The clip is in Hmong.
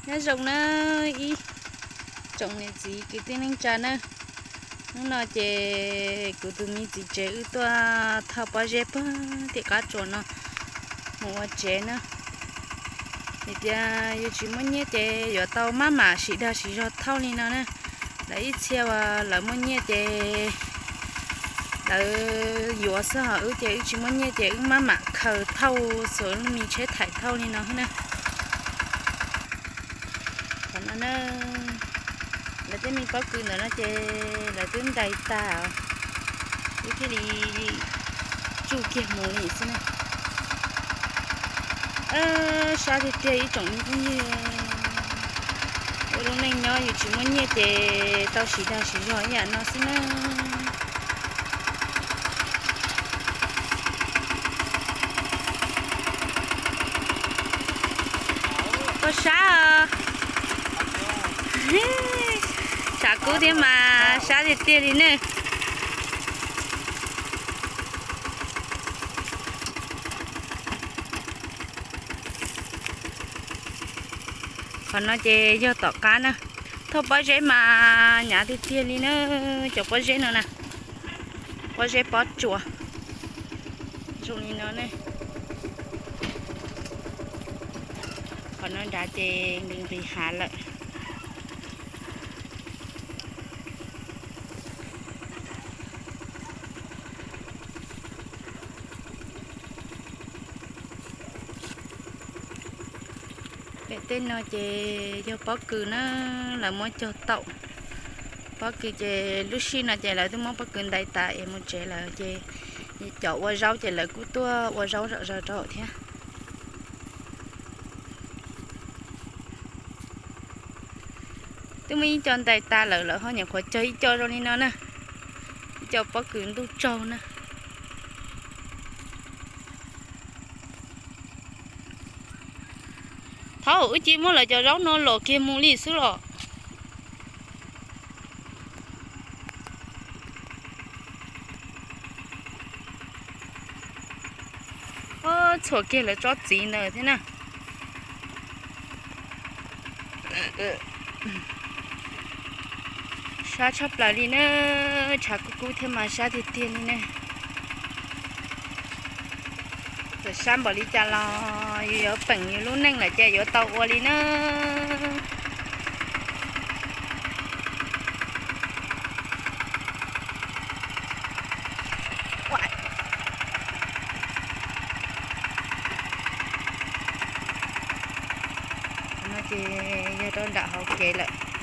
Nyob zoo na ib tsoom niam txiv kwv tij neej tsa na. Hnub no ces kuv tus me txiv tsev wb tuaj thauj pob zeb puag tim qab tsuas no mus ua tsev na. Vim tias yus tsis muaj nyiaj ces yuav tau maj mam siv dag siv zog thauj li no na. Lawv ib txhia uas lawv muaj nyiaj ces lawv yuav xwb, ho wb ces wb tsis muaj nyiaj ces wb maj mam khaws thauj, xuas lub me tsheb thaim thauj li no xwb na. Qhov no na, lawv tej me pob kws ntawm no ces lawv twb ntais tag, wb thiaj li tsuj kiag mus li xwb na. Sab tiag tiag ib tsoom me phooj ywg, ua lub neej nyob yus tsis muaj nyiaj ces tau siv dag siv zog ib yam no xwb na. Koj sab, tshav kub thiab mas sab tiag tiag li ne. Qhov no ces yog tom qab na, thauj pob zeb mas hnyav tiag tiag li na, cov pob zeb no na, pob zeb pob tsuas zoo li no ne. Qhov no nrad ces nqis nqis hav lawm. Pem tej no ces yog pob kws na, lawv muab cog taum. Pob kws ces lub sij no ces lawv twb muab pob kws ntais tas es mus tsev lawm ces cov ua zaub ces lawv kuj tuaj ua zaub zom zaws rau hauv thiab. Twb muaj ib co ntais tas lawm, lawv ho nyuam qhuav cog ib co zoo li no na, ib co pob kws ntuj tsaug na. Thaum wb cia muab lawv cov zaub no los kiag mus li xwb los. Txhuam kiag lawv tsob txiv ntawd thiab na. Sab tshaj plaws li na, tshav kub kub thiab mas sab tiag tiag li na. Txawm sab npaum li cas los yus yuav peem yus lub neej lawm ces yuav tau ua li na. No ces yog rau nram hauv kev lawm.